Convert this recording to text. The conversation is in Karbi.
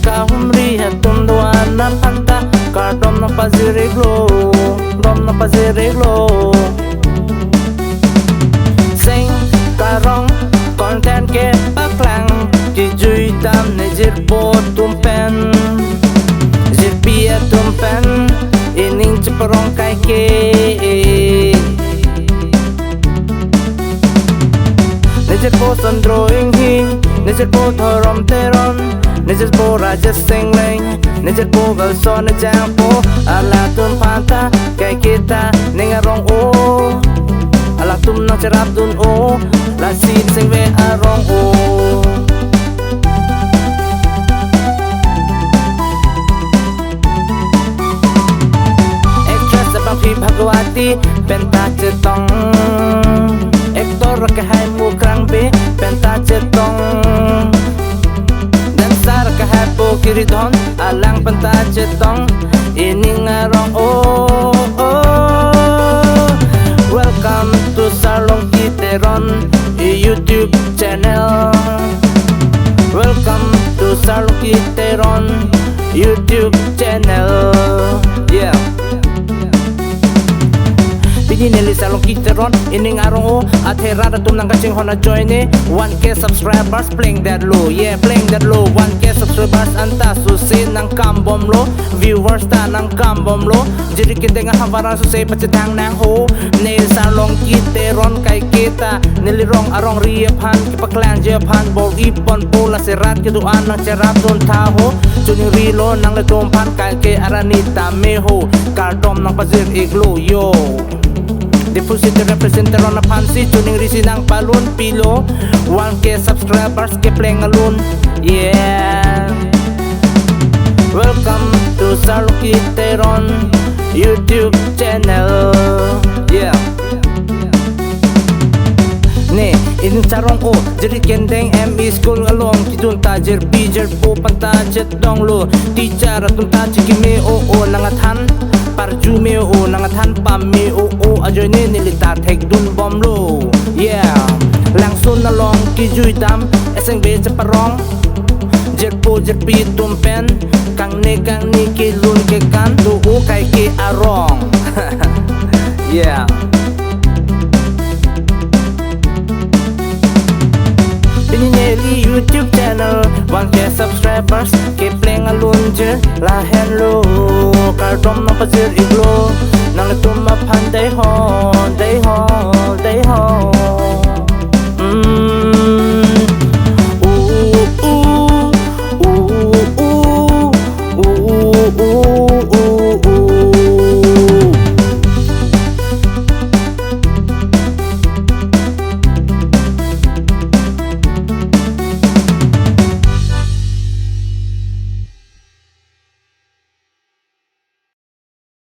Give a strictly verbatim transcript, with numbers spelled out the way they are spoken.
Kahumri atum do-an aphan ta kardom nangpajir-iklo, dom nangpajir-iklo. Seng karong content kepaklang, kejui dam ne jirpo atum pen, jirpi atum pen, ining cheparong kaike. Ne jirpo Sondro Inghi, ne jirpo Dhorom Teron, ne jirpo Rajesh Engleng, ne jirpo Galson Ejangpo, halatum aphan ta kaike ta ning arong-o. Halatum nangcherapdun-o, lasi sengve arong-o. Actress abang Phi Bhagwati pen ta chetong, actor akehai Mukrang Bey pen ta chetong, dancer akehai Po Kiridhon, alang pen ta chetong, ining arong-o. Welcome to Sarlongki Teron YouTube channel. Welcome to Sarlongki Teron YouTube channel. Yeah. Pini neli Sarlongki Teron ining arong-o, athe rat atum nangkachinghon ajoine one K subscribers plengdetlo. Yeah, plengdetlo, one K subscribers anta suse nangkambomlo, viewers ta nangkambomlo. Jiri kindeng ahavar suse pachethang nang ho. Ne Sarlongki Teron kaike ta neli rong arong ri aphan kepaklang je aphan bor-iponpo, lasi rat kedo-an nangcherapdun tha ho. Chuningrilo nanglitum aphan kaike arani tame ho, kardom nangpajir-iklo yo. Diphu City represent Teron aphansi chuningrisi nangpalunpilo, one K subscribers kepleng alun. Yeah. Welcome to Sarlongki Teron YouTube channel. Yeah. Ne, ining arong-o, jiri kendeng M E school along kedun ta jirpi jirpo aphan ta chetonglo. Teacher atum ta chikime-o-o nang athan, parjume-o-o nang athan, pame-o-o ajoine neli ta thekdunbomlo. Yeah. Langsun along kejui dam, eseng be cheparong, jirpo jirpi atum pen, kangni kangni kelun kekan do-o kaike arong. Yeah. Pini neli YouTube channel one K subscribers kepleng alun je lahenlo, kardom nangpajir-iklo, nanglitum aphan dei ho, dei ho.